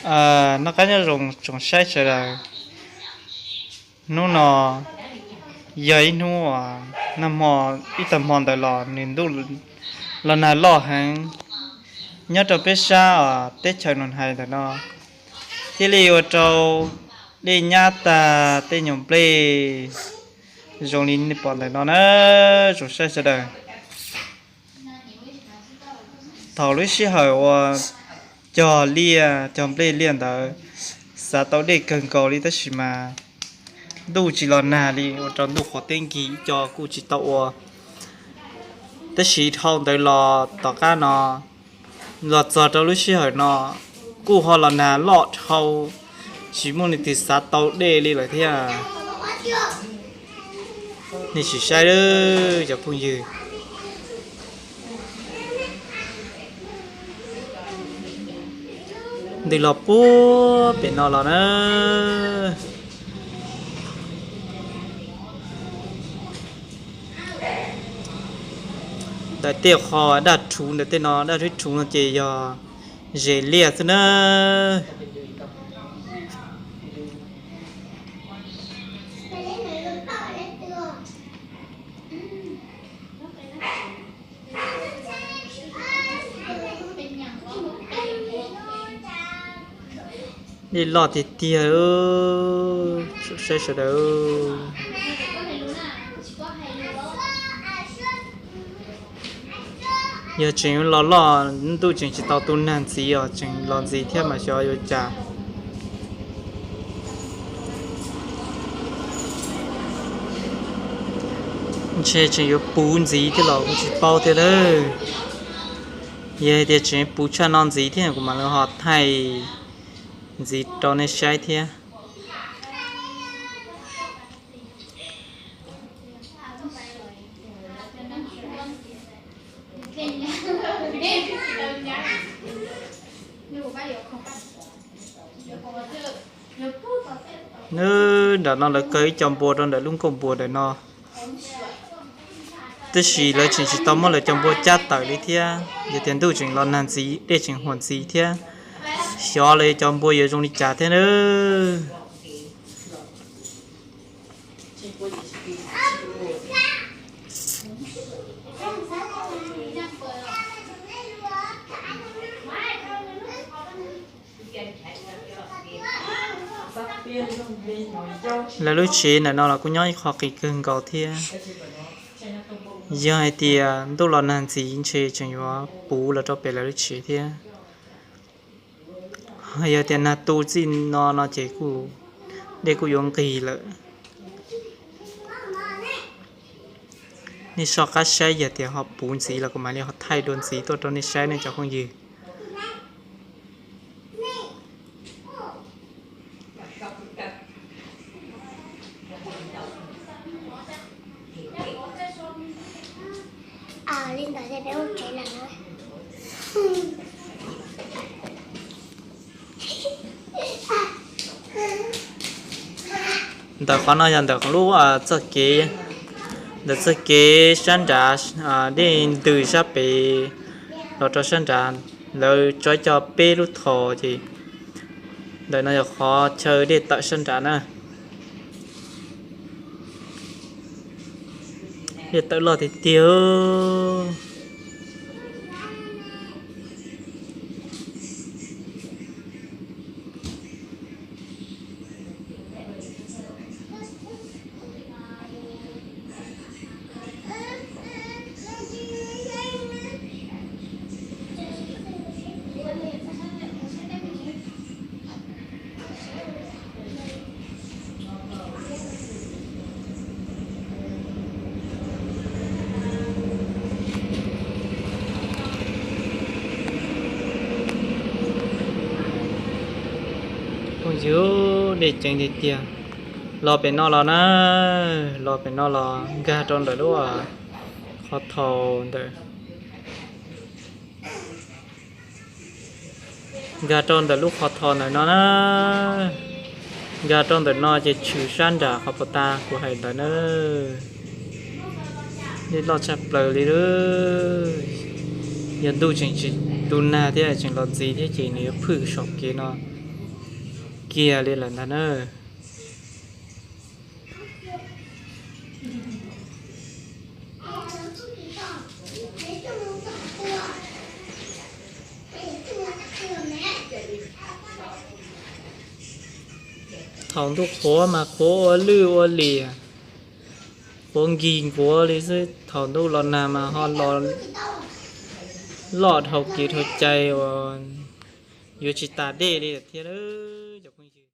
Noj qab nyob zoo tsoom saib sawv daws. Hnub no yog ib hnub uas nag hmo, ib tag hmo ntawd los nws ntuj los nag loj heev nyob rau peb sab teb chaws Nus Hais ntawm no, thiaj li ua rau dej nyab tag tej nyuag nplej zoo li nej pom ntawm no na, tsoom saib sawv daws. Thaum lub sij hawm uas cog liaj cog nplej liaj ntawd xav tau dej kawg nkaus li tab sis mas ntuj tsis los nag li ua rau ntuj qhuav teb nkig ib co kuj tsis tau ua. Tab sis dhau ntawd los tom qab no los txog rau lub sij hawm no kuj ho los nag loj dhau, tsis muaj leej twg xav tau dej li lawm thiab. Nej sim saib cov phooj ywg, ntws los puag pem no los na. Ntawm tej qho daj rhuv ntawm tej no, daj rhuv rhuv no ces yog zes liaj xwb na. Dej loj tiag tiag, saib sawv daws. Yog tseem yuav los loj, ntuj tseem tsis tau tu nag ntxiv os, tseem los ntxiv thiab mas xyov yuav cas. Ntshe tseem yuav puv ntxiv thiab los kuv tsis paub thiab lawm. Yog hais tias tseem puv tshaj no ntxiv thiab kuv mam li ho thaij ntxiv rau nej saib thiab. Nram no lawv kaw ib co npua rau ntawm lub nkuaj npua ntawm no, tab sis lawv tseem tsis tau muab lawv cov npua cab tawm li thiab. Yog tias ntuj tseem los nag ntxiv, dej tseem huam ntxiv thiab, xyov lawv cov npua yuav zoo li cas thiab nawb. Lawv lub tsev ntawm no los kuj nyob ib qho qis kawg nkaus thiab. Yog hais tias ntuj los nag ntxiv ntshe tseem yuav puv los rau pem lawv lub tsev thiab. Yog tias nag tu txij no no ces dej kuj yuav nqig lawm. Nej soj qab saib, yog tias ho puv ntxiv los kuv mam li ho thaij dua ntxiv tuaj rau nej saib nej cov phooj ywg. Ntawm qhov no yog ntawm lub txoj kev, ntawm txoj kev sab nrad, dej ntws sab pem los rau sab nrad, lawv tso ib co peb lub thos ces ntawm no yog qhov chaw dej tawm sab nrad na. Dej tawm loj tiag tiag. Phooj ywg, dej ceev tiag tiag. Los pem no los na, los pem no los nkag rau ntawm lub qhov thau ntawm, nkag rau ntawm lub qhov thau ntawm no na. Nkag rau ntawm no ces tshwm sab nram qhov puas tas kuv hais ntawd na. Dej loj tshaj plaws li. Yog ntuj tseem tsis tu nag thiab tseem los ntxiv thiab ces nws yuav phwj saum kev no. kiag li lawm ntag na. Thaum ntuj qhuav mas qhuav ua lwj ua liam, qhuav nkig nkuav li xwb. Thaum ntuj los nag mas ho los loj dhau kev dhau cai uas yuav tsis tas dej li thiab.